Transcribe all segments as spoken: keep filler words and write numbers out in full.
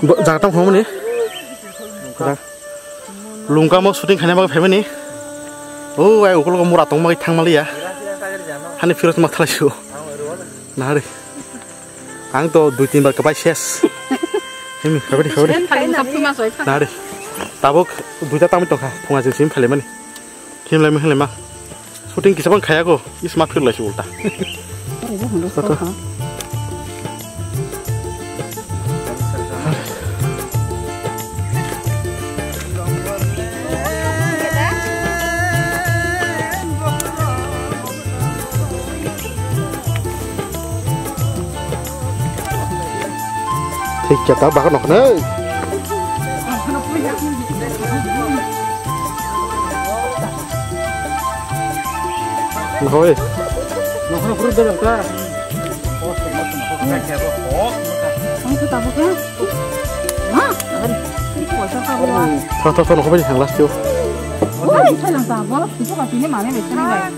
Bo jaga tamo phangmani. Lungkamo shooting khaina bagwi phaimani. O ai ukologo mura tongma thangmaliya. Hani phirot ma thalaisu. Nahari. Ang to dui tin bar kwbai ses. Himi, phaibai di, phaibai di. Nahari. Tabuk duita tangwi tongkha. Phunga jil sim phailaimani. Himlai ma, himlai ma. Shooting kisa bang khaya ko. Is ma phirlai si ulta. Thik khe ta bagan nokho nai. Nokho oi. Nokho nokho ro dong ta. Ang khe tabuk khe. Ma, poisa ka bolo. Tho tho tho nokho bai thang last yo. Oi, thailang ta bolo. Itu ka tini mane bai thani bai.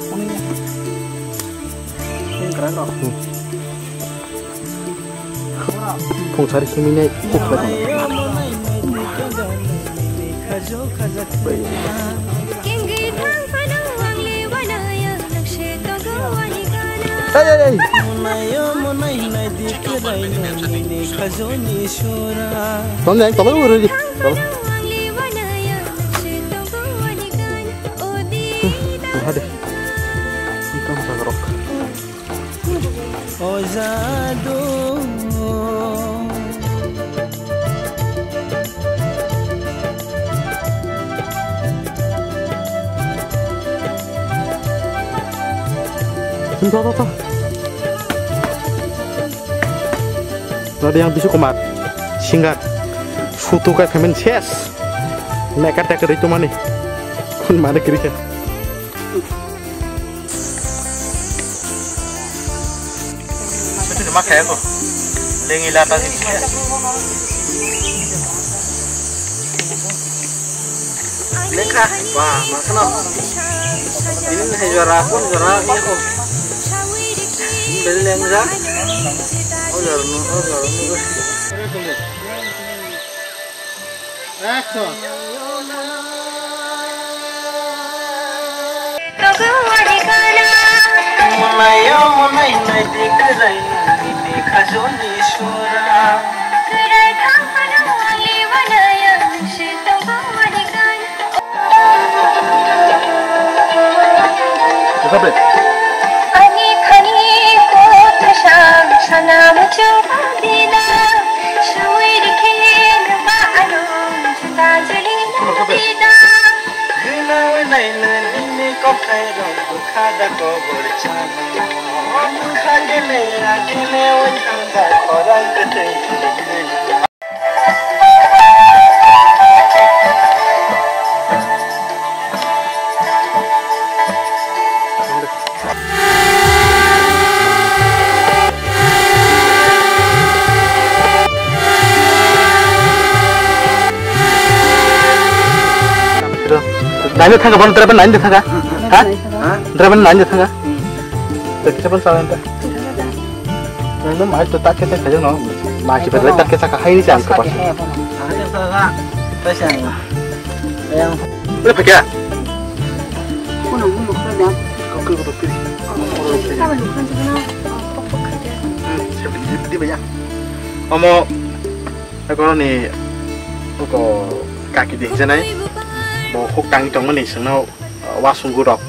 Phung sari simi nai kuk lai. Ei, ei, ei. Tong nai, tong nai, uri di. Tong. Hadi. Ikam sagrok. O jadu. Tho, tho, tho. Tadi yang Bisu Kumar, singer, sutu kai payment ses, mekar tekar itu mani, kun mana kiri kan? Itu cuma kayak tuh. Lengi lata sih. Lengkha. Wah, maksudnya. Ini nih juara pun juara ini kok. Ini dari Lengja. Oh, juara nu, oh, juara nu. Action. Ani khani ko thasang sana muchung dina, sawiri khe numa anu juta jali dina. Gina wenai nini kokai rong bukha da kobor chang. Bukha gele akele wai thang da korang ketei. Naina thangkha, bono driver naina thangkha. Ha? Driver naina thangkha. Driver naina thangkha. Nang no mai to tak khe tak khe no. Ma ki bedai tak khe tak khe hai ni chang ka. Ang te sa sa. Ta sa. Yang. Ule phakya. Kono gumo khna da. Kokri ko kokri. Omo, ako ni, ako kaki di janai. Bo huk tang tong mani sengno, wasung gurok.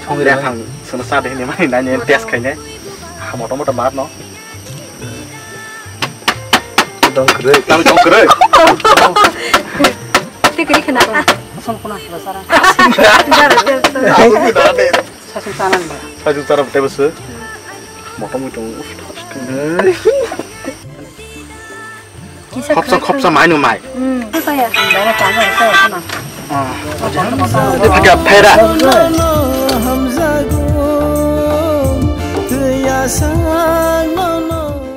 Songri aphang sengno sa de ni mani nani test khaine. Ha moto moto mar no. Dong kwrwi. Tamo dong kwrwi. Tikri khna ba. Song khna ba sara. Sasung sana ba. Sasung sana ba tebo se. Motom itu. Khopsa, khopsa mai no mai. Hmm. Saya kan bawa tangan saya sana. Ah. Dia pakai apa dah?